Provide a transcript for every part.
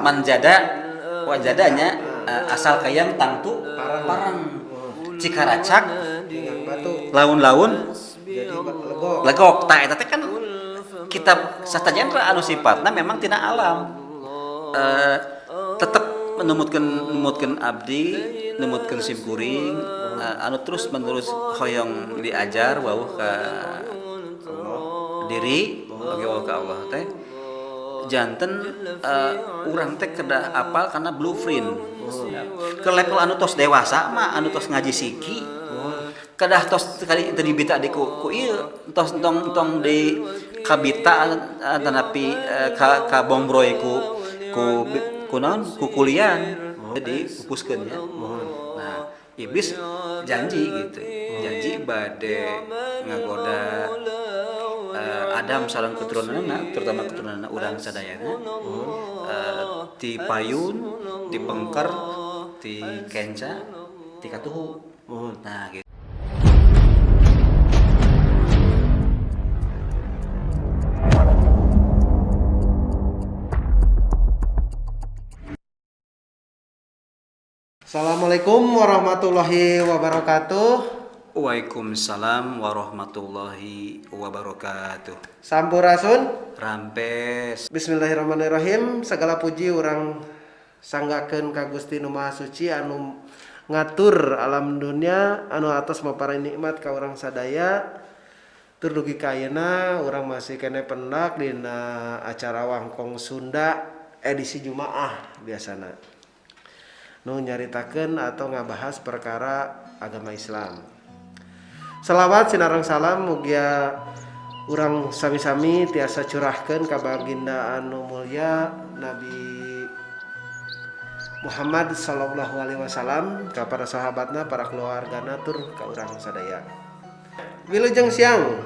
Manjada wajadanya asal kayang tangtu parang cikaracak laun-laun legok tah eta teh kan kitab sastra genre anu sifatna memang tina alam, tetep numutkeun abdi, numutkeun simkuring anu terus menerus hoyong diajar wawuh ka diri oge wawuh ka Allah teh janten urang teh kedah apal karena blueprint ke level anu tos dewasa mah anu tos ngaji siki kedah tos kali teu dibita di ku ieu tos entong di kabita tanapi ka bombroy ku naon ku kulian jadi pupuskeun nya. Nah, iblis janji gitu. Janji bade ngagoda Adam sareng keturunanna, terutama keturunanna urang sadayana. Ti payun, ti pengker, ti kenca, ti katuhu. Nah, gitu. Assalamualaikum warahmatullahi wabarakatuh. Waalaikumsalam warahmatullahi wabarakatuh. Sampurasun. Rampes. Bismillahirrahmanirrahim. Segala puji urang sanggakeun ka Gusti Nu Maha Suci anu ngatur alam dunia anu atas maparai nikmat ka urang sadaya. Tur dugi ka ayeuna urang masih keneh pendak dina acara Wangkong Sunda edisi Jumaah biasana. Nu nyaritakeun atau ngabahas perkara agama Islam. Selawat sinareng salam mugia urang sami-sami tiasa curahkeun ka baginda anu mulia Nabi Muhammad sallallahu alaihi wasallam ka para sahabatna, para keluargana tur ka urang sadaya. Wilujeng siang.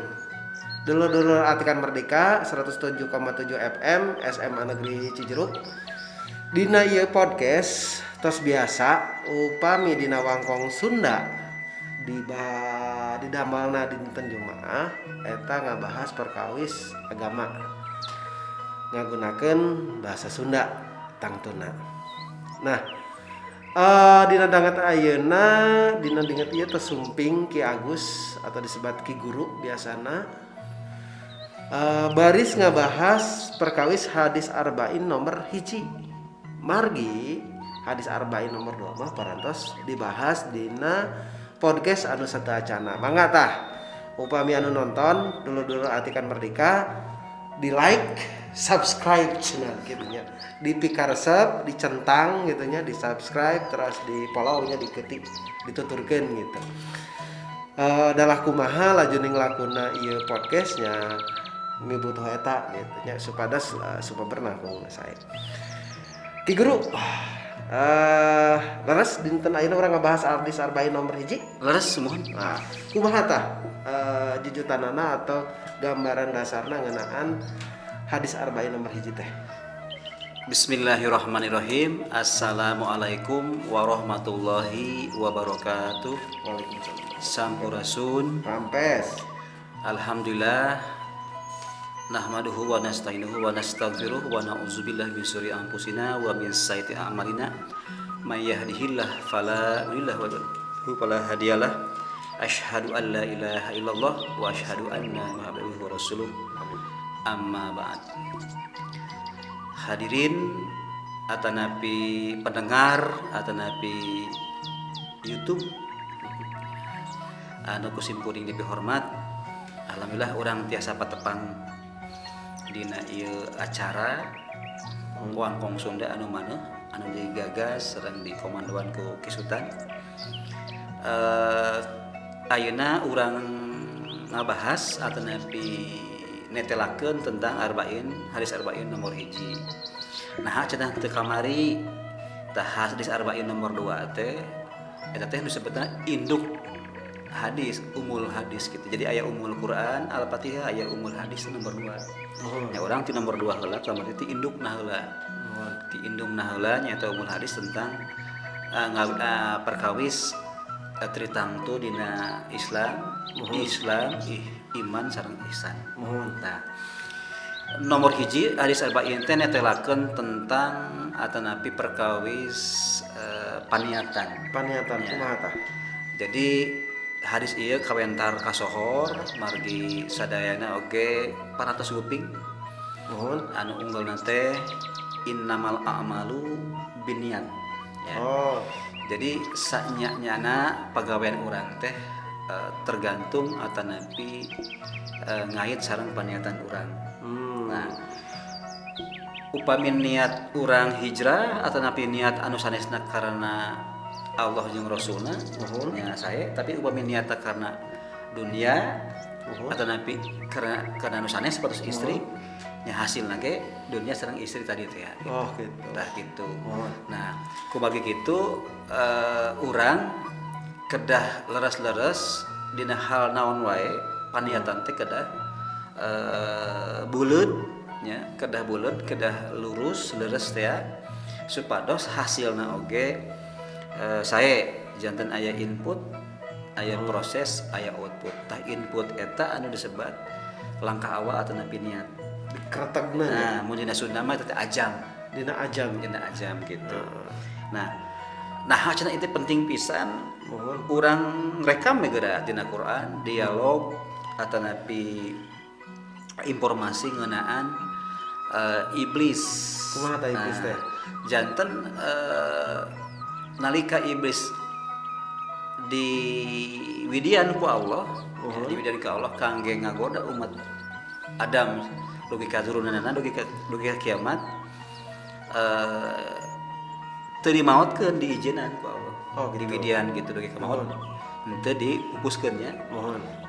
Dulur-dulur Atikan Merdeka 107,7 FM SMA Negeri Cijeruk. Dina ieu podcast tos biasa upami dina Wangkong Sunda di damalna dinten Jumaah eta ngabahas perkawis agama ngagunakeun bahasa Sunda tangtuna. Nah, dina danget ayeuna dina dinget ieu teh sumping Ki Agus atau disebat Ki Guru biasana baris ngabahas perkawis hadis arba'in nomor 1. Margi hadis arba'in nomor 2 mah parantos dibahas dina podcast anu sateuacana. Mangga tah upami anu nonton dulur-dulur Atikan Merdeka di like, subscribe cenah kitu nya. Dipikaresep, dicentang gitu nya, di subscribe terus di follow nya, diketik, dituturkeun gitu. Dalah kumaha lajuning lakuna ieu podcastnya mibutuh eta gitu nya supados supaber nangkung sae. Ki Guru, leres dinten ayeuna urang ngabahas hadis arba'in nomor 1. Leres muhun. Nah, kumaha tah jujutanana atau gambaran dasarna ngeunaan hadis arba'in nomor 1 teh? Bismillahirrahmanirrahim. Assalamualaikum warahmatullahi wabarakatuh. Waalaikumsalam. Sampurasun. Rampes. Alhamdulillah. Nahmaduhu wa nasta'inuhu wa nastaghfiruh wa na'udzubillahi min syururi anfusina wa min sayyiati a'malina. May yahdihillahu fala mudilla lahu wa fala hadiyalah. Asyhadu an la ilaha illallah wa asyhadu anna Muhammadan abduhu wa rasuluh. Amma ba'd. Hadirin atanapi pendengar atanapi YouTube anu kusimkuring dipihormat, alhamdulillah urang tiasa patepang dina ieu acara Wangkong Sunda anu maneuh anu digagas sareng dikomandoan ku Ki Sultan. Ayeuna urang ngabahas atanapi netelakeun tentang arba'in hadis arba'in nomor 1. Nah, cenah teu kamari tah hadis arba'in nomor 2 teh eta teh disebutna induk hadis, umul hadis gitu. Jadi aya umul Quran, Al-Fatihah, aya umul hadis nomor 2. Ya urang ti nomor 2 heula, kamari ti indukna heula. Ti indungna heula nyaeta umul hadis tentang perkawis tritangtu dina Islam, Islam, iman sareng ihsan. Nah, Nomor hiji hadis arba'in teh netelakeun tentang atanapi perkawis paniatan. Paniatan Ya. kumaha tah? Jadi hadis ieu kawentar kasohor margi sadayana oge parantos nguping. Mohon. Anu unggalna teh innamal a'malu binniyat. Ya. Oh. Jadi sanya-nyana pagawean urang teh tergantung atanapi ngait sareng paniatan urang. Nah, upami niat urang hijrah atanapi niat anu sanesna karena Allah jeung Rasulna, nya sae, tapi upami niatna karena dunia atanapi karena anu sanes sapertos istri, nya hasilna ge dunia sareng istri tadi teh ya. Gitu. Oh, gitu. Tah gitu. Nah, kubagi kitu urang kedah leres-leres dina hal naon wae paniatan teh kedah buleud nya, kedah buleud, kedah lurus leres teh ya, supados hasilna oge sae janten aya input, aya proses, aya output. Tah input eta anu disebat langkah awal atanapi niat. Dikeretegna. Nah, mun dina Sunda mah eta teh ajam. Dina ajam. Dina ajam gitu. Nah, cenah itu penting pisan. Urang rekam we geura dina Quran, dialog atanapi informasi ngeunaan iblis. Kumaha tah iblis teh? Janten nalika iblis diwidian ku Allah, ya, diwidian ku Allah kangge ngagoda umat Adam dugi ka turunanana dugi ka kiamat teu dimaotkeun diijinan ku Allah. Oh, gitu. Diwidian gitu dugi ka maot. Henteu dipupuskeun nya.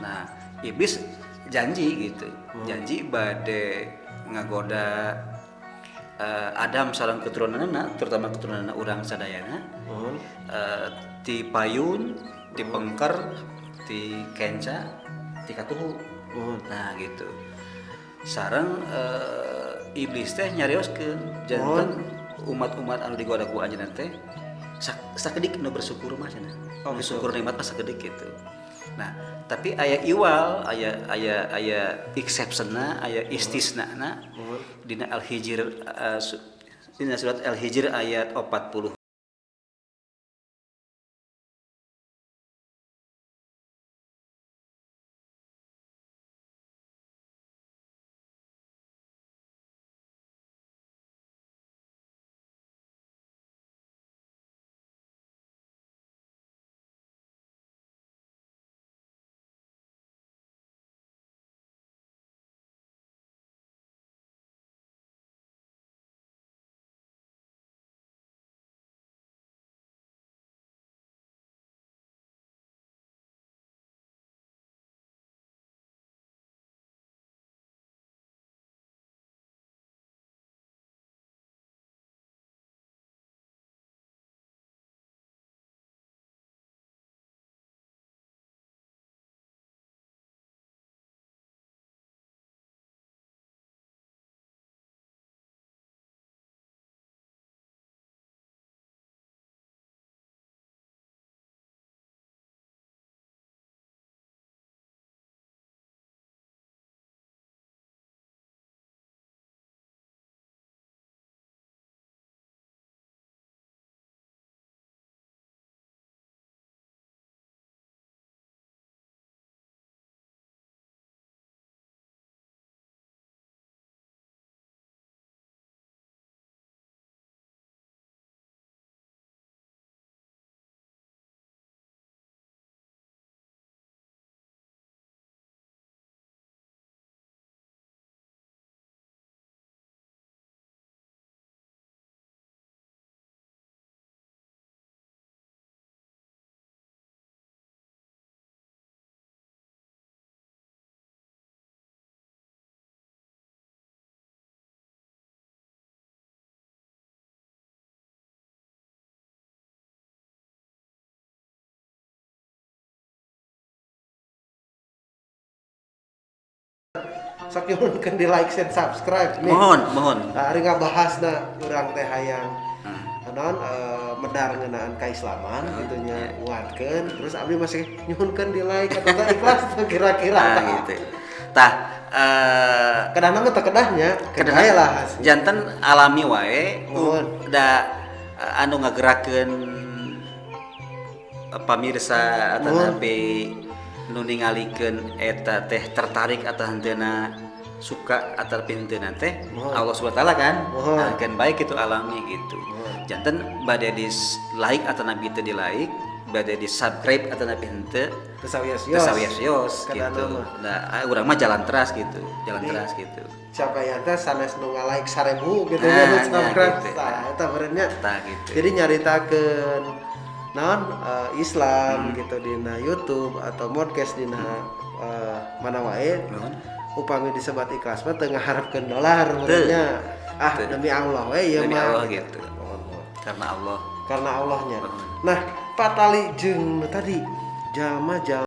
Nah, iblis janji gitu. Janji bade ngagoda Adam sareng keturunanana, terutama keturunanana urang sadayana. Ti payun, ti pengker, ti kenca, ti katuhu. Nah, gitu. Sareng iblis teh nyarioskeun janten umat-umat anu digoda ku anjeunna teh sakedik nu bersyukur mah cenah. Oh, bersyukur nikmat mah sakedik gitu. Nah, tapi aya iwal, aya exceptionna, aya istisnana dina Al-Hijr dina surat Al-Hijr ayat 40. Sok nyuhunkeun di like and subscribe nih. Mohon. Nah, ari ngabahasna urang teh hayang naon medar ngeunaan kaislaman gitu nya, nguatkeun. Terus abdi masih nyuhunkeun di like atau teh ikhlas tuh kira-kira. Nah, gitu. Tah, Kedahna mah teu kedahnya, kedah lah. Janten alami wae. Mohon. Da anu ngagerakeun pamirsa atanapi nu ningalikeun eta teh tertarik atau henteuna suka atau henteuna teh Allah Subhanahu wa taala kan. Nah, kan baik itu alami gitu. Janten bade di like atanapi teu di like, bade di subscribe atanapi henteu Teu sawios-wios. teu sawios-wios Kadana gitu. mah. Nah, urang mah jalan teras gitu, jalan teras gitu. Capaian teh sanes nu nga-like 1000 gitu Nah, kan nah, subscribe. gitu. Tah eta meureunnya. Tah gitu. Jadi nyaritakeun naon Islam gitu dina YouTube atau podcast dina mana wae. Upami disebat ikhlas mah teu ngaharepkeun dolar meureunnya. Ah demi Allah we ieu Demi mah. Allah gitu. Karena Allah. Karena Allahnya. Nah, patali jeung nu tadi jalma jalma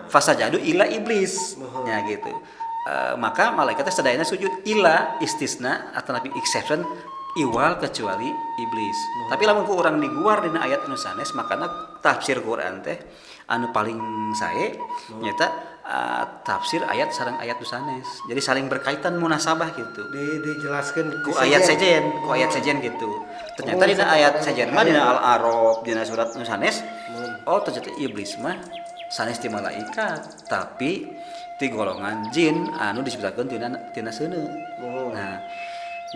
Fasajadu illa iblis. Ya gitu. Maka malaikatnya sadayana sujud illa istisna atau nabi exception iwal kecuali iblis. Tapi lamun ku urang diguar dina ayat anu sanes, makana tafsir Quran teh anu paling sae nyaeta tafsir ayat sareng ayat nu sanes. Jadi saling berkaitan, munasabah gitu. Dijelaskan Ku ayat sejen, ku ayat sejen gitu. Ternyata dina ayat sejen mah, dina Al-A'raf, dina surat nu sanes, oh ternyata iblis mah sanes ti malaikat, tapi ti golongan jin anu disebutkeun tina tina seuneu. Nah,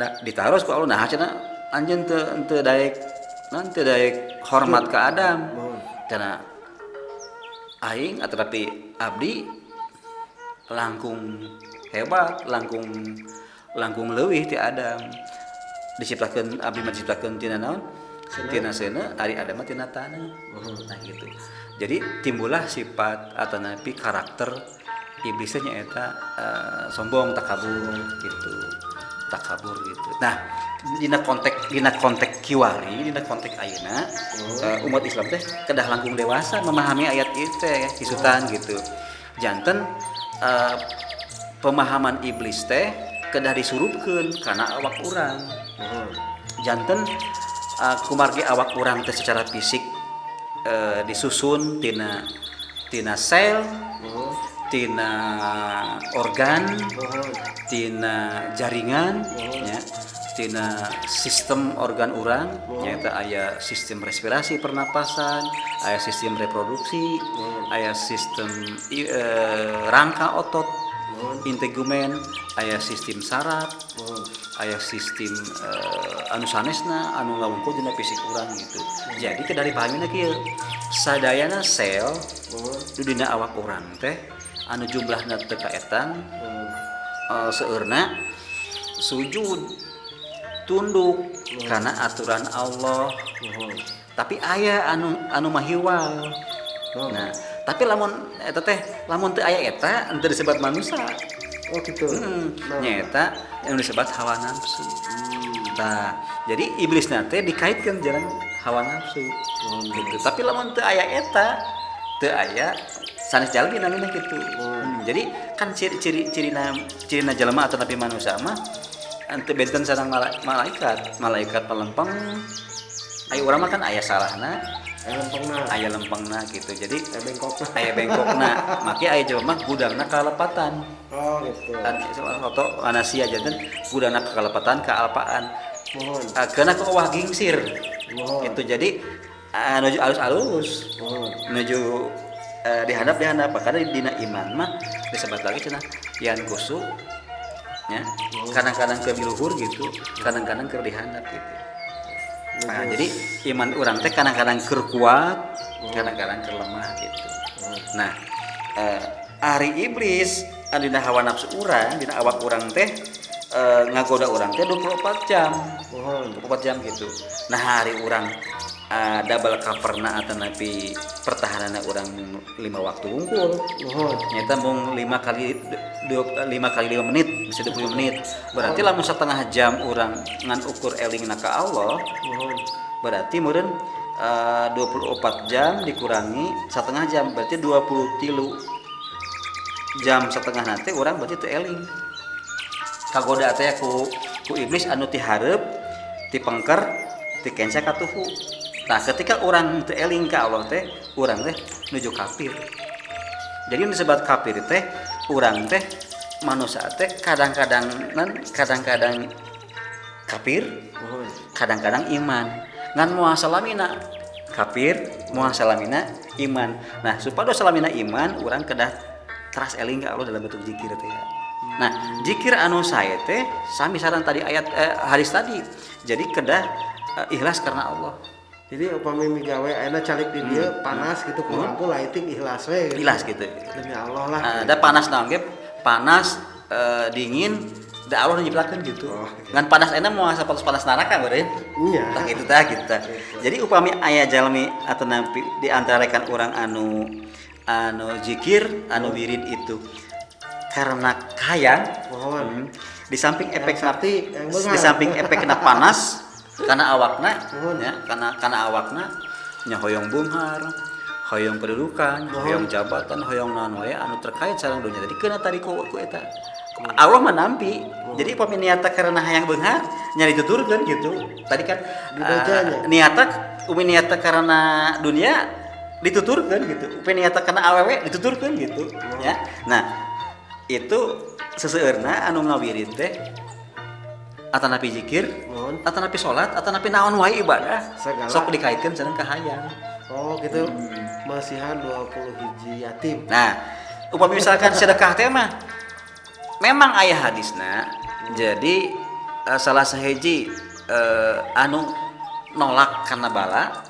nah ditaros ku Allah, nah cenah anjeun teu teu daek non teu daek hormat ka Adam. Cenah aing atau tapi abdi langkung hebat, langkung langkung leuwih ti Adam. Diciptakeun abdi mah diciptakeun tina naon? Tina seuneu, ari Adam mah tina tanah. Nah gitu. Jadi timbullah sifat atau napi karakter iblisnya nyaeta sombong, takabur gitu. Takabur gitu. Nah, dina konteks kiwari, dina konteks ayeuna, umat Islam teh kedah langkung dewasa memahami ayat itu teh isutan gitu. Janten pemahaman iblis teh kedah disurupkeun kana awak urang. Janten kumargi awak urang teh secara fisik disusun tina tina sel, tina organ, tina jaringan ya, tina sistem organ urang, nyaeta aya sistem respirasi, pernapasan, aya sistem reproduksi, aya sistem rangka otot, integumen, aya sistem saraf, aya sistem anu sanesna anu ngawungkul dina fisik urang gitu. Jadi kedah dipahami kieu, sadayana sel di dina awak urang teh anu jumlahna teu kaetang seueurna sujud, tunduk karena aturan Allah. Tapi aya anu anu mahiwal. Nah, tapi lamun eta teh lamun teu aya eta henteu disebut manusia. Oh gitu. Nyaeta yang disebut hawa nafsu. Nah, jadi iblis teh dikaitkan jalan hawa nafsu. Gitu. Tapi lamun teu aya eta, teu aya sanes jalmi namina gitu. Jadi kan ciri-ciri cirina cirina jelema atau tapi manusia mah henteu benten sareng malaikat. Malaikat pelempeng, aya urang mah kan aya salahna, Aya lempengna. Aya lempengna gitu. Jadi Aya bengkokna. Aya bengkokna. Make aya jelema mah gudangna kalepatan. Oh gitu. Kan atau anasia janten gudangna kalepatan kaalpaan. Muhun. Karena ke wah gingsir. Muhun. Itu jadi nuju alus-alus. Muhun. Nuju dihandap dihandap, karena dina iman mah disebut lagi cenah yanqusu ya, kadang-kadang ke luhur gitu, kadang-kadang ke dihandap gitu. Nah, jadi iman urang teh kadang-kadang keur kuat, kadang-kadang keur lemah gitu. Nah, ari iblis anu dina hawa nafsu urang, dina awak urang teh ngagoda urang teh 24 jam. Muhun. 24 jam gitu. Nah, ari urang double coverna atau napi pertahanan urang lima waktu wungkul. Muhun. Nyata mung 5 kali 5 kali 5 menit bisa 20 menit. Berarti lamun setengah jam urang ngan ukur elingna ka Allah, Muhun. berarti meureun 24 jam dikurangi setengah jam berarti 23 jam setengah, nanti urang berarti teu eling, kagoda teh ku ku iblis anu ti hareup, ti pengker, ti kenca katuhu. Nah, ketika urang teu eling ka Allah teh, urang teh nuju kafir. Jadi nu disebut kafir teh urang teh manusia teh kadang-kadang nan kadang-kadang kafir, Muhun. Kadang-kadang iman. Ngan moal salamina kafir, moal salamina iman. Nah, supados salamina iman, urang kedah teras eling ka Allah dalam bentuk zikir teh. Nah, zikir anu sae teh sami sareng tadi ayat hadis tadi. Jadi kedah ikhlas karena Allah. Jadi upami migawe ayeuna calik di dieu panas gitu, ku lampu lighting, ikhlas we gitu. Ikhlas gitu. Demi Allah lah. Nah, ada panas naon ge, panas dingin da Allah nyiptakeun gitu. Oh, gitu. Ngan panas enak moal sapatos panas neraka meureun. Iya. Tah gitu tah gitu tah. Jadi upami aya jalmi atau nampi di antara rekan urang anu anu zikir, anu wirid itu karena kaya, Muhun. di samping efek Yang sakti, yang di beunghar. samping efek kena panas karena awakna Muhun. ya, karena awakna nya hoyong beunghar, Hoyong kedudukan, hoyong jabatan, hoyong naon wae anu terkait sareng dunia. Jadi kena tadi ku eta. Allah mah nampi. Jadi upami niatna karena hayang beunghar nya dituturkeun gitu. Tadi kan niatna umi niatna karena dunia dituturkeun gitu. Upami niatna karena awewe dituturkeun gitu ya. Nah, itu seseueurna anu ngawirid teh atanapi zikir, atanapi salat, atanapi naon wae ibadah. Segala. Sok dikaitkeun sareng kahayang. Oh gitu. Masihan 20 hiji yatim. Nah, upami misalkan sedekah teh mah memang aya hadisna. Jadi salah sahiji anu nolak karena bala,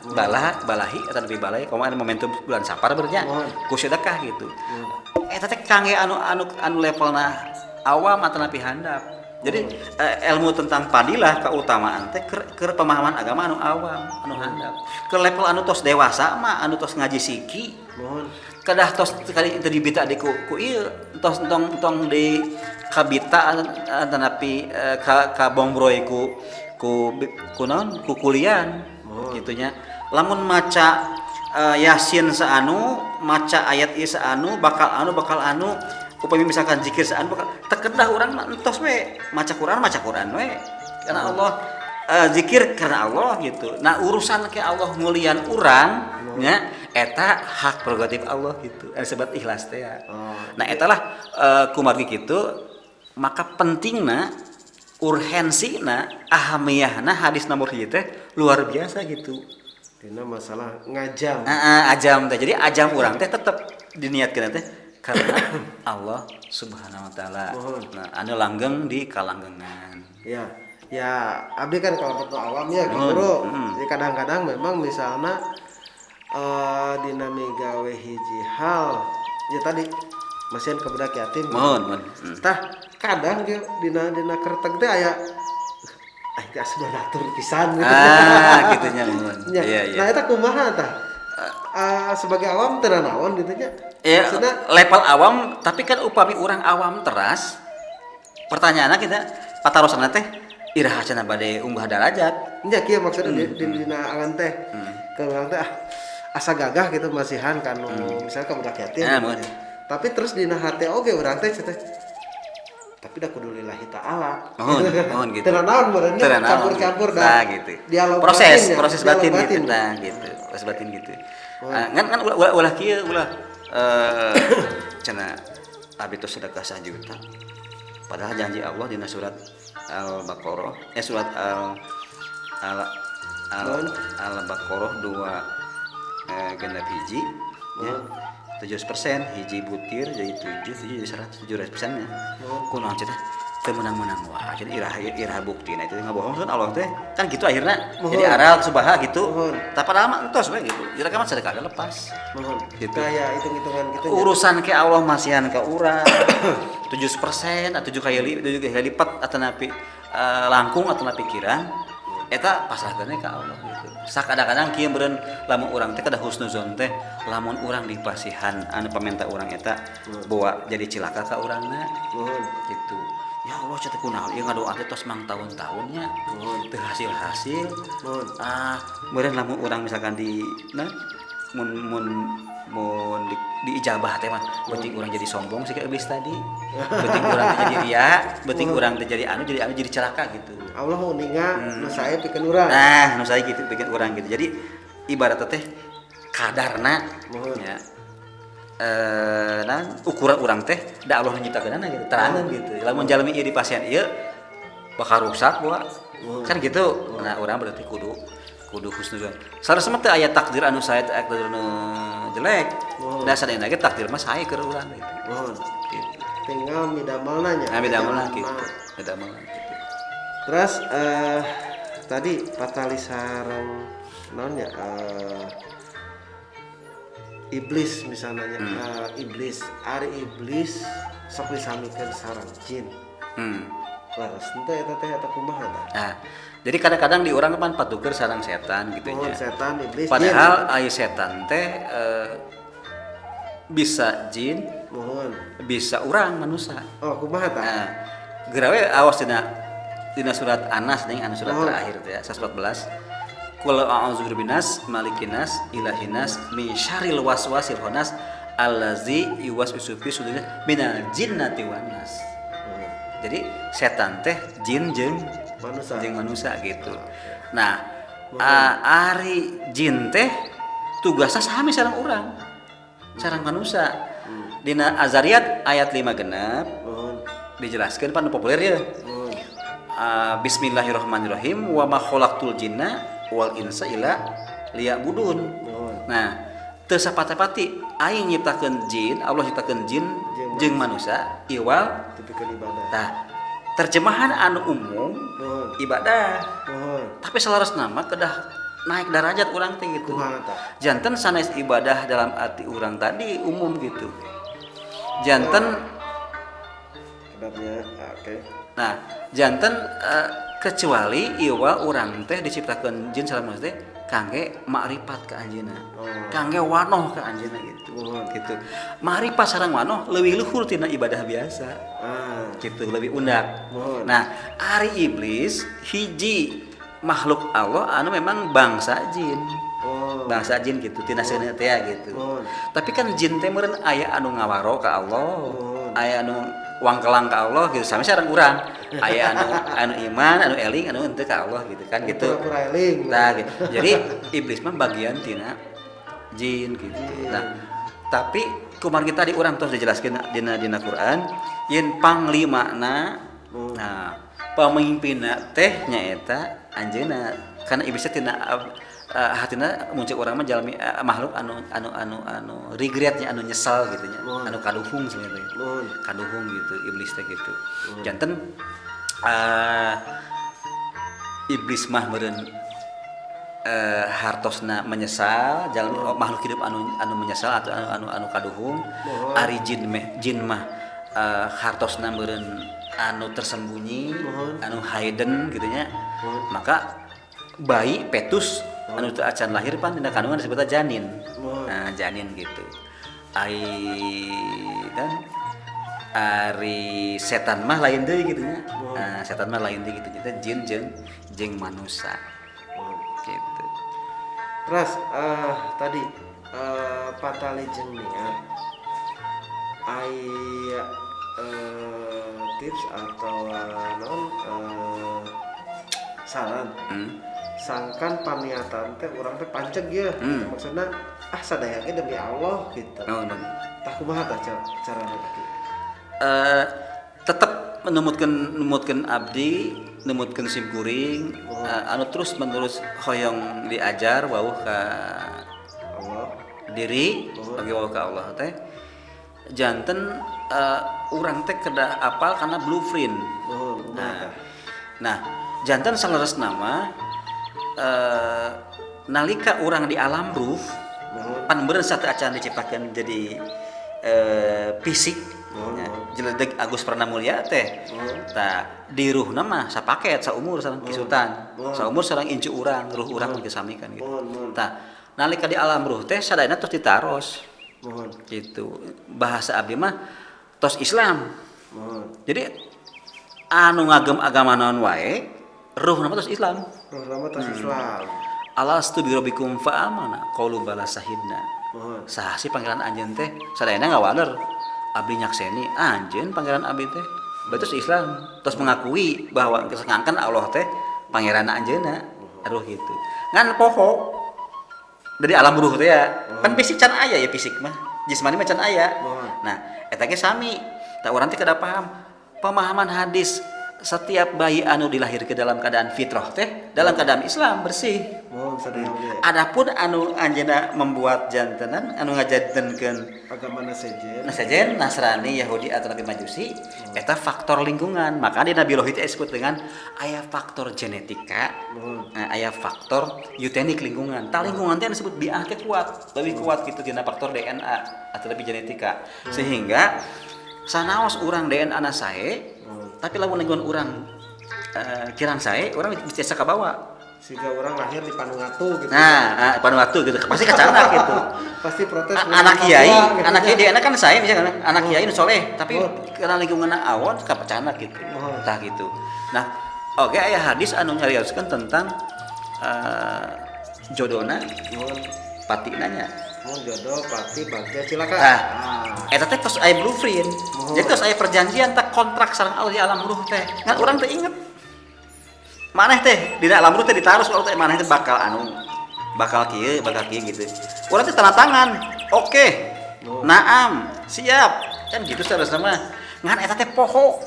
balahi atau lebih balai komo anu momentum bulan Sapar bernya ku sedekah gitu. Eta teh kangge anu anu anu levelna awam atanapi handap. Jadi ilmu tentang fadilah keutamaan teh keur pemahaman agama anu awam, anu handap. Ke level anu tos dewasa mah anu tos ngaji siki. Kedah tos kali teu dibita di ku ieu tos entong di kabita atanapi ka bongbroy ku naon ku kulian gitunya. Lamun maca Yasin saanu, maca ayat ieu saanu, bakal anu upami misalkan zikir saanu bakal tekedah urang mah entos we maca Quran we karena Allah, zikir karena Allah gitu. Nah urusan ke Allah ngulian urang nya eta hak prerogatif Allah gitu. Disebut ikhlas teh ya. Nah eta lah kumargi kitu maka pentingna urgensina ahamiyahna hadis nomor hiji teh luar biasa gitu. Dina masalah ngajam. Ajam teh. Jadi ajam urang teh tetep diniatkeun teh karena Allah Subhanahu wa taala. Nah, anu langgeng di kalanggengan. Ya. Ya, abdi kan kalau perlu awam ya guru. Jadi kadang-kadang memang misalnya dina migawe hiji hal ya tadi masihan ka budak yatim. Mohon. Tah kadang ge dina kerteg teh aya teh asa donatur pisan gitu. Ah, kitu nya mohon. Iya. Nah, eta kumaha tah? Sebagai awam teu naon gitu nya. Ya, level awam tapi kan upami urang awam teras pertanyaanna kita patarosanna teh iraha cenah bade unggah darajat. Nya kieu maksudna dina angan teh. Ke urang teh asa gagah gitu masihan kanu misalnya ka budak yatim. Tapi terus dina hate oge urang teh teh tapi da kudu lillahi ta'ala. Mohon gitu. Teu naon meureun campur-campur dah. Nah, gitu. Dialog proses batin gitu. Nah, gitu. Proses batin gitu. Ngan ulah kieu ulah cenah abi teh sedekah 1 juta. Padahal janji Allah dina surat Al-Baqarah, surat Al-Baqarah 2 genep hiji ya. 7% hiji butir jadi 7 jadi 100 700% ya. Kunaon cenah teu meunang-meunang wah jadi iraha buktina itu ngabohong kan Allah teh kan gitu akhirnya jadi aral subaha gitu. Tapi padahal mah entos we gitu. Jadi kan sedekah lepas. Gitu. Kayak hitung-hitungan gitu. Urusan ke Allah masihan ke urang 7% atau 7 kali lipat atanapi langkung atanapi pikiran eta pasrahkeun ka Allah gitu. Sakadang-kadang kieu meureun lamun urang teh kada husnuzon teh lamun urang dipasihan anu pamenta urang eta bawa jadi cilaka ka urangna gitu. Ya Allah cenah kunaon ieu ngadoa teh tos mang tahun-tahunnya teu hasil-hasil. Meureun lamun urang misalkan di nah mun diijabah teh mah beuting urang jadi sombong sih ka iblis tadi. Beuting urang teh jadi ria, beuting urang teh jadi anu jadi celaka gitu. Allah mau ninga nu sae pikeun urang. Nah, nu sae gitu pikeun urang gitu. Jadi ibarat teh kadarna ya. Nah ukuran urang teh da Allah nyiptakeunana gitu, terangan gitu. Lamun jalmi ieu di pasien ieu bakal rusak bawa. Kan gitu. Nah, urang berarti kudu husnuzon. Sarasema teh aya takdir anu sae takdir anu jelek. Da sadayana ge takdir mah sae keur urang gitu. Gitu. Tinggal midamelna nya. Nah, midamelna gitu. Midamelna gitu. Terus tadi patali sareng naon nya iblis misalnya iblis, ari iblis sok disamikeun sareng jin. Laras teh eta teh eta kumaha tah? Nah, jadi kadang-kadang di urang kan patuker sareng setan gitu nya. Setan iblis. Padahal aya setan teh bisa jin, bisa urang manusia. Oh, kumaha tah? Nah, geura we awas dina surat Anas nih, anu surat terakhir teh ya, 114. Qul a'udzu birabbinas, malikinas, ilahinas, min syarril waswasil khannas allazi yuwaswisu fi sudurin minal jinnati wan nas. Jadi setan teh jin jeung manusia. Jeung manusia gitu. Nah, ari jin teh tugasna sami sareng urang. Sareng manusia. Dina Az-Zariyat ayat 5 genep dijelaskeun pan populer ya. Bismillahirrahmanirrahim wa ma khalaqtul jinna wal insa illa liya'budun. Nah, teu sapati-pati aing nyiptakeun jin, Allah nyiptakeun jin jeung manusia iwal dipikeun ibadah. Tah, terjemahan anu umum ibadah. Tapi saleresna mah kedah naik derajat urang teh gitu. Janten sanes ibadah dalam arti urang tadi umum gitu. Janten kedapnya, oke. Nah, janten kecuali iwa urang teh diciptakeun jin sareng manusia teh kangge makrifat ka anjeunna. Kangge wanoh ka anjeunna gitu. Gitu. Makrifat sareng wanoh leuwih luhur tina ibadah biasa. Gitu, lebih undak. Nah, ari iblis hiji makhluk Allah anu memang bangsa jin. Bangsa jin gitu, tina seuneu teh gitu. Tapi kan jin teh meureun aya anu ngawaro ka Allah, aya anu wangkelang ka Allah gitu, sami sareng urang. Aya anu iman, anu eling, anu henteu ka Allah gitu kan gitu. Pura-pura eling. Nah, gitu. Jadi iblis mah bagian tina jin gitu. Nah, tapi kumargi tadi urang tos dijelaskeun dina Quran yen panglimana, nah pemimpinna teh nyaeta anjeunna, karena iblisnya tina hatina muncul urang mah jalmi makhluk anu anu anu anu regretnya, anu nyesal gitu nya, anu kaduhung sebenarnya. Kaduhung gitu iblis teh gitu. Janten iblis mah meureun hartosna menyesal, jalmi makhluk hidup anu menyesal atau anu kaduhung. Ari jin mah hartosna meureun anu tersembunyi, anu hidden gitu nya. Maka bayi fetus anu teu acan lahir pan dina kandungan disebutna janin. Nah, janin gitu. Ai dan ari setan mah lain deui gitu nya. Nah, setan mah lain deui gitu. Jadi jin jeung manusia. Gitu. Terus tadi patali jeung niat aya tips atau non saran. Sangkan paniatan teh urang teh panceg ya. Maksudna sadaya ge demi Allah gitu. Tah kumaha tah carana teh? Tetep numutkeun abdi, numutkeun sim kuring, anu terus menerus hoyong diajar wauh ka Allah diri, bagi wauh ka Allah teh. Janten urang teh kedah apal kana blueprint. Nah, janten saleresna mah nalika urang di alam ruh, pan meureun satu acan diciptakeun jadi fisik, jeledeg Agus Pranamulya teh. Tah di ruhna mah sapaket saumur sareng Ki Sultan, saumur sareng incu urang, ruh urang ge sami kan gitu. Tah nalika di alam ruh teh sadayana tos ditaros. Gitu. Bahasa abdi mah tos Islam. Jadi anu ngagem agama naon wae, ruhna mah tos Islam. Ruhna mah tos Islam. Alastu birabbikum fa amana qalu bala sahidna. Saha sih pangeran anjeun teh? Sadayana ngawaler. Abdi nyakseni anjeun pangeran abdi teh. Berarti tos Islam, tos mengakui bahwa ngangkan Allah teh pangeran anjeunna. Ruh gitu. Ngan poho dari alam ruh teh ya. Kan fisik can aya ya, fisik mah. Jismani mah can aya. Nah, eta ge sami. Tah urang teh kada paham pemahaman hadis setiap bayi anu dilahirkeun dalam keadaan fitrah teh dalam keadaan Islam bersih. Adapun anu anjeunna membuat jantenan anu ngajantenkeun agama nasejen, Nasrani, Yahudi atau Nabi Majusi, eta faktor lingkungan. Maka di Nabi Lohit disebut dengan aya faktor genetika, nah, aya faktor eugenik lingkungan. Tah lingkungan teh disebut biah teh kuat, lebih kuat gitu dina faktor DNA atau lebih genetika. Sehingga sanaos urang DNA na sae, tapi lamun lingkungan urang kirang sae, urang bisa kabawa. Sehingga orang lahir di Panuatu gitu. Nah, Panuatu gitu. Pasti kacana gitu. Pasti protes. Anak kiai, gitu. Anak kiai DNA kan saya misalnya anak kiai nu soleh, tapi karena lingkungan awon kapacana gitu. Tah gitu. Nah, oke aya hadis anu nyarioskeun tentang Jodona Mohon patina nya. mohon jodoh pati bagja cilaka. Tah. Eta teh tos aya blueprint. Oh. Jadi tos aya perjanjian teh kontrak sareng Allah di alam ruh teh. Ngan urang teh inget. Maneh teh dina alam ruh teh ditaruh Allah teh maneh teh bakal anu bakal kieu gitu. Urang teh tanda tangan. Oke. Oh. Naam, siap. Kan gitu seharusnya mah. Ngan eta teh poho.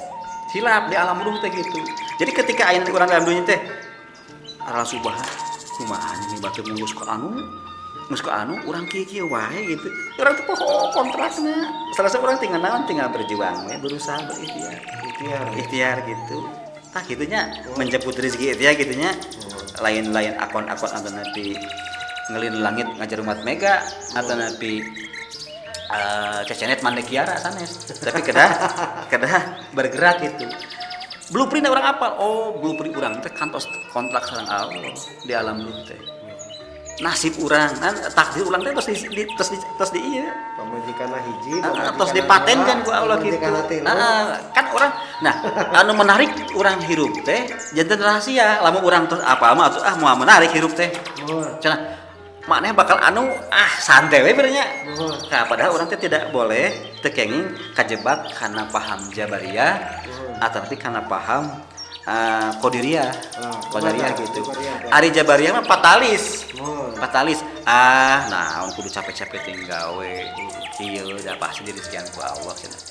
Hilap di alam ruh teh gitu. Jadi ketika aya urang dalam dunya teh arah subah kumaha nih batur ngurus ka anu geus ka anu urang kieu-kieu wae gitu. Urang teh poho kontrakna. Salah urang tinggal naon tinggal berjuang we berusaha berikhtiar. Ikhtiar. Ikhtiar gitu. Tah kitunya menjemput rezeki ikhtiar gitunya. Lain-lain akon-akon atau nanti ngelin langit ngajar umat mega atau nanti cecenet mande kiara sanes. Tapi kedah bergerak gitu. Blueprint orang apal. Oh, blueprint urang teh kantos kontrak sareng Allah di alam ruh teh. Nasib urang kan takdir urang teh tos di ieu. Pamajikanna hiji, Tos dipatenkan ku Allah gitu. Kan orang nah anu menarik urang hirup teh janten rahasia. Lamun urang tos apa mah atuh moal menarik hirup teh. Cenah maknanya bakal anu santai we bener nya. Nah, padahal urang teh tidak boleh teu kenging kajebak karena paham Jabariyah atau tapi karena paham Qadiriyah. Qadariyah gitu. Ari Jabariyah mah fatalis. Fatalis. Naon kudu capek-capek teh gawe. Ieu da pasti direzekian ku Allah cenah.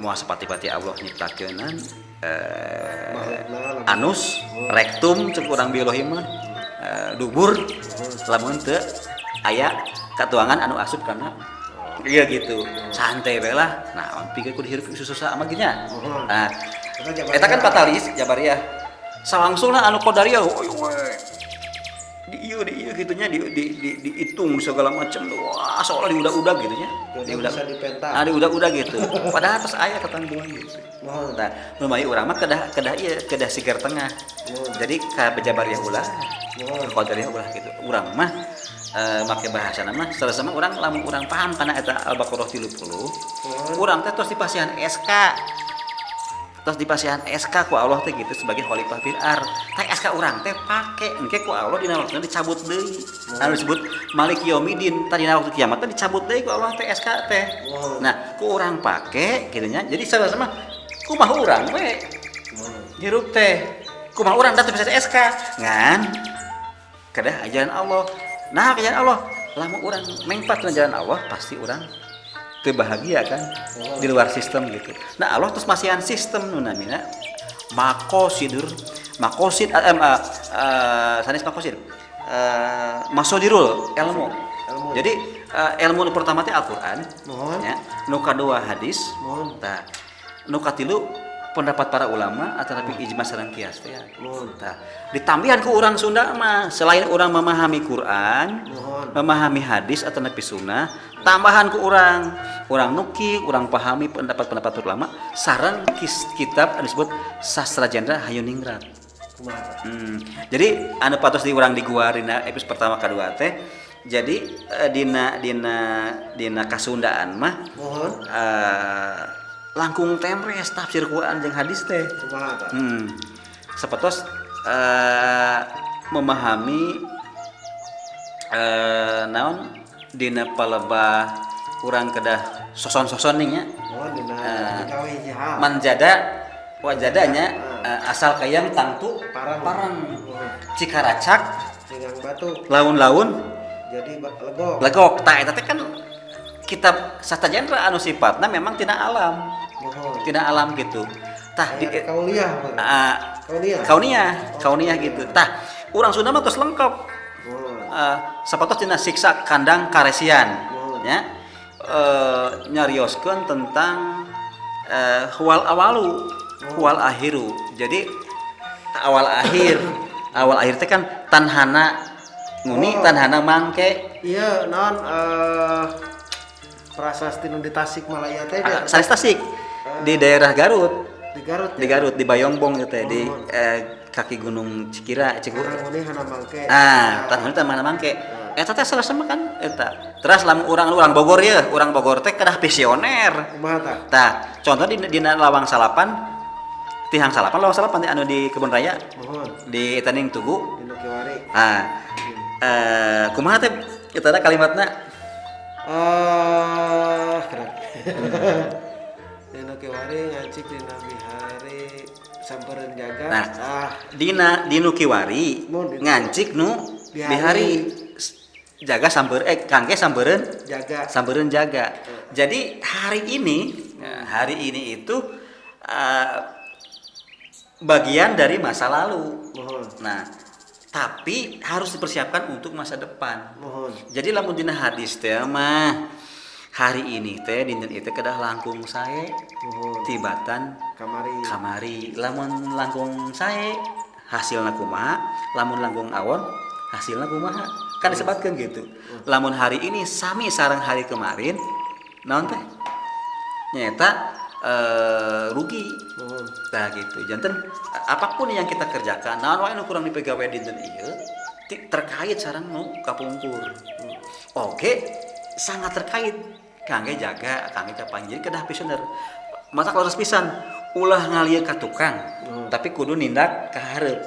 Moal sepati-pati Allah nyiptakeunan anus, rektum cek urang biologi mah, dubur lamun teu aya katuangan anu asup kana iya gitu. Santai we lah. Naon pikeun kudu hirup susah amat nya. Nah, eta kan fatalis Jabariyah. Sawangsulna anu Qadariyah, di ieu gitu nya dihitung segala macam. Wah, seolah diudag-udag gitu nya. Diudag bisa dipenta. Nah, diudag-udag gitu. Padahal tos aya ketentuan gitu. Nah, lumayan urang mah kedah ieu kedah sigar tengah. Jadi ka Jabariyah ulah, Qadariyah ulah gitu. Urang mah make bahasana mah salah urang lamun urang paham kana eta Al-Baqarah 30, urang teh tos dipasihan SK. Terus dipasihan SK ku Allah teh gitu sebagai khalifah fil ard. Teh SK urang teh pake engke ku Allah dina waktuna dicabut deui. Anu disebut Malik Yaumidin tadina waktu kiamat teh dicabut deui ku Allah teh SK teh. Nah, ku urang pake kitu nya. Jadi sama-sama kumaha urang we. Hirup teh kumaha urang da teu bisa SK ngan kedah ajaran Allah. Nah, ajaran Allah lamun urang mengpat ajaran Allah pasti urang teu bahagia kan di luar sistem gitu. Nah Allah terus masihan sistem nu namina makosid sanes makosid masodirul ilmu. Jadi ilmu nu pertama teh Al-Qur'an, ya, nu kadua hadis, tah nu katilu pendapat para ulama atau tapi ijma sareng kias teh. Tah ditambihan ku urang Sunda mah selain urang memahami Quran, memahami hadis atau nabi sunnah, tambahan ku urang nukil, urang pahami pendapat-pendapat ulama sareng kitab anu disebut Sastra Jendra Hayuningrat. Jadi anu patos di urang di gua dina episode pertama kadua teh. Jadi dina kasundaan mah langkung temres tafsir Quran jeung hadis teh. Sapertos memahami naon dina palebah urang kedah soson-soson nih nya. Manjada wajadanya asal kayang tangtu parang. Cikaracak Cingang batu laun-laun jadi legok. Legok tah eta teh kan kitab Sastra Jendra anu sifatna memang tina alam. Tina alam gitu. Tah di kauniah. Kauniah gitu. Tah urang Sunda mah tos lengkap. Sapatos tina siksa kandang karesian nya. Nyarioskeun tentang huwal awalu, huwal akhiru. Jadi awal akhir. Awal akhir teh kan tanhana nguni, tanhana mangke. Iya, naon prasasti nu di Tasikmalaya teh sanes Tasik. Di daerah Garut. Di Garut. Di Garut di Bayongbong gitu teh, di kaki Gunung Cikira, Cikur. Tanhana hana mangke. Tanhana teh mana mangke. Eta teh salah sama kan eta. Terus lamun urang Bogor ye, urang Bogor teh kedah visioner. Kumaha tah? Tah, contoh di Lawang Salapan, Tihang Salapan, Lawang Salapan anu di Kebun Raya. Mohon. Di eta ning Tugu. Di Nokiwari. Ah. Kumaha teh eta ada kalimatna? Ah, keren. Dina kiwari ngancik dina bihari sampereun jaga. Nah, dina dinu kiwari ngancik nu bihari jaga samper kangge sampereun jaga. Sampereun jaga. Jadi hari ini itu bagian dari masa lalu. Nah, tapi harus dipersiapkan untuk masa depan. Jadi lamun dina hadis teh mah hari ini teh dinten ieu teh kedah langkung sae tibatan kamari. Lamun langkung sae hasilna kumaha, lamun langkung awon hasilna kumaha. Kan disebutkeun gitu. Lamun hari ini sami sareng hari kemarin naon teh? Nyaeta rugi. Nah gitu. Janten apapun yang kita kerjakan, naon wae nu kurang dipegawe dinten ieu terkait sareng nu kapungkur. Oke, sangat terkait kangge jaga, kangge kapanggih kedah pisaner. Mata leres pisan ulah ngalieu ka tukang, tapi kudu nindak ka hareup.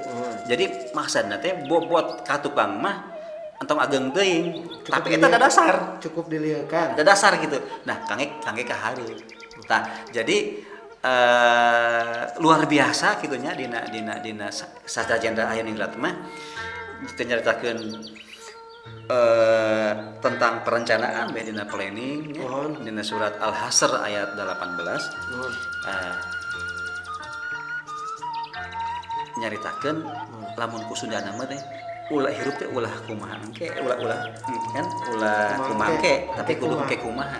Jadi maksudna teh bobot ka tukang mah entong ageng teuing, tapi eta ada dasar. Cukup dilieukan. Ada dasar gitu. Nah, kangge ka hareup. Nah, jadi luar biasa gitunya dina sastra Jenderal Ayuningrat mah nyaritakeun tentang perencanaan bae dina planning nya, dina surat Al-Hasr ayat 18. Nyaritakeun lamun ku Sundana mah teh ulah hirup teh ulah kumaha engke, ulah kan ulah kumaha engke, tapi kudu engke kumaha.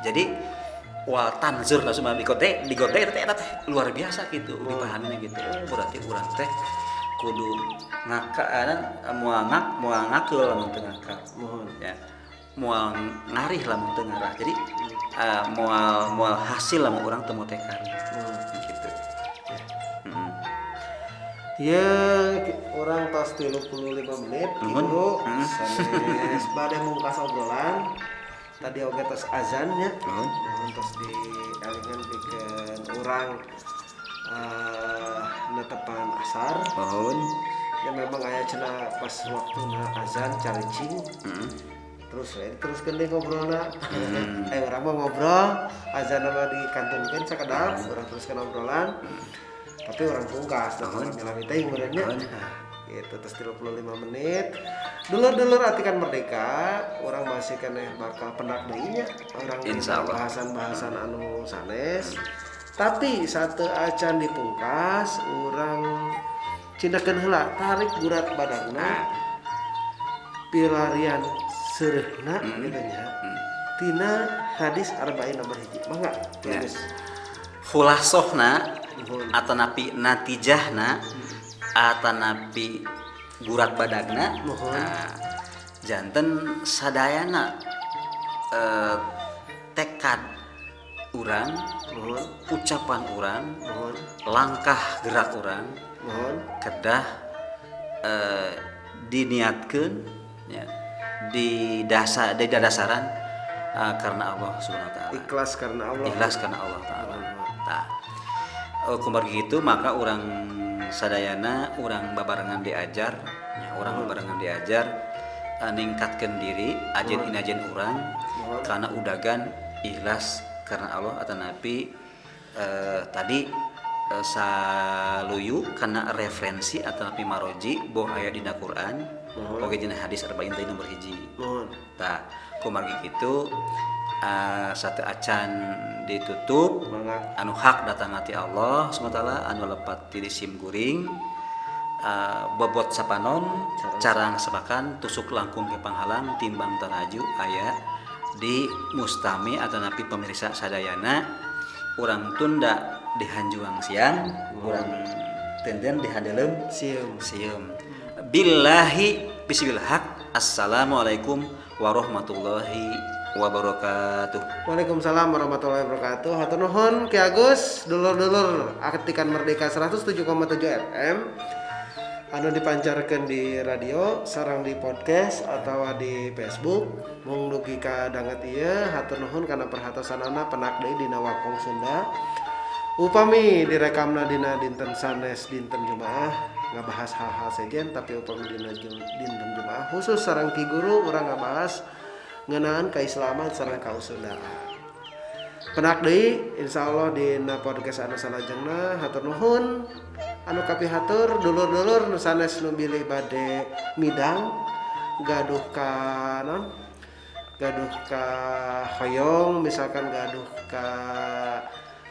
Jadi wal tanzur langsung digote teh eta teh luar biasa gitu dipahaminya gitu. Oh, berarti urang teh kudu ngakanan moal ngakeul lamun teu ngakal. Ya. Moal ngarih lamun teu ngarah. Jadi moal hasil lamun urang teu motekar. Gitu. Ya, urang tos 35 menit gitu. Sanes bade mungkas obrolan. Tadi oge tos azannya, tos dielingan pikeun urang netepan asar. Ya memang aya cenah pas waktuna azan caricing. Terus we teruskeun deui ngobrolna. Aya urang mah ngobrol, azan mah dikantunkeun sakedap, urang teruskeun obrolan. Tapi urang pungkas, da lami teh meureun nya. Gitu terus 35 menit. Dulur-dulur Atikan Merdeka, orang masih keneh bakal pendak deui nya, urang bahasan-bahasan anu sanes. Tapi satu acan dipungkas, urang cindakeun heula, tarik gurat badagna. Pilarian seureuhna gitu nya. Tina hadis arba'in nomor 1. Mangga, bagus. Khulasohna atanapi natijahna atanapi gurat badagna. Nah, janten sadayana tekad urang, ucapan urang, langkah gerak urang kedah diniatkeun ya, di dasaran karena Allah Subhanahu wa taala. Ikhlas karena Allah. Ikhlas karena Allah taala. Tah. Kumargi kitu maka urang sadayana urang babarengan diajar, ya, urang babarengan diajar ningkatkeun diri, ajen inajen urang karena udagan ikhlas karena Allah atanapi tadi saluyu karena referensi atanapi maroji boh aya dina Quran, oge dina hadis arba'in teh nomor 1. Tah, kumargi kitu satu acan ditutup anu hak datang ti Allah Subhanahu wa taala anu lepat ti sim guring bobot sapanon carang sepakan tusuk langkung ke panghalang timbang taraju aya di mustami atanapi pemirsa sadayana urang tunda di hanjuang siang urang tenden di handeleum sieum billahi bismil haq. Assalamualaikum warahmatullahi wabarakatuh. Waalaikumsalam warahmatullahi wabarakatuh. Hatur nuhun Ki Agus, dulur-dulur Atikan Merdeka 107,7 FM anu dipancarkeun di radio, sareng di podcast atawa di Facebook. Mung dugi ka danget ieu, hatur nuhun kana perhatosanana penak deui dina Wakong Sunda. Upami direkamna dina dinten sanes dinten Jumaah Ngabahas hal-hal sejen, tapi upami dina dinten Jumaah khusus sareng Ki Guru urang ngabahas ngeunaan keislaman sareng kausundaan. Penak deui insyaallah dina podcast anu salajengna. Hatur nuhun anu kapihatur, dulur-dulur nu sanes nu bilih bade midang, gaduh ka non, gaduh ka hoyong, misalkan gaduh ka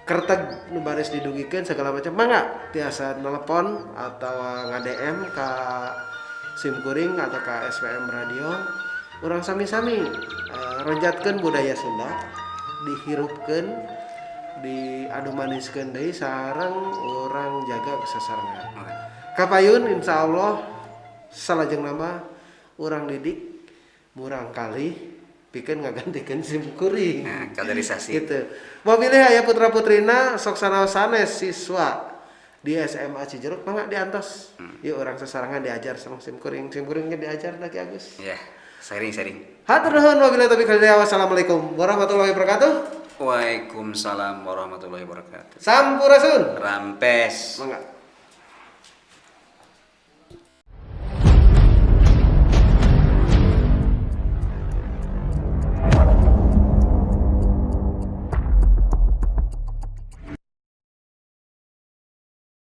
kerteg nu baris didugikeun segala macam, mangga tiasa telepon atau nga-DM ka simkuring atau ka SPM Radio. Urang sami-sami ronjatkeun budaya Sunda, dihirupkeun, diadu maniskeun deui, sareng urang jaga kesasarengan. Kapayun insyaallah salajengna mah urang didik murang kali pikeun ngagantikeun simkuring. Nah, kaderisasi. Gitu. Mobilnya aya putra putrina sok sanaos sanes siswa di SMA Cijeruk, mangga diantos. Yuk urang sasarengan diajar sareng simkuring, simkuringnya diajar da Ki Agus. Ya, sharing-sharing. Hatur nuhun, wabillahi taufiq wal hidayah. Wassalamualaikum warahmatullahi wabarakatuh. Waalaikumsalam warahmatullahi wabarakatuh. Sampurasun. Rampes. Mangga.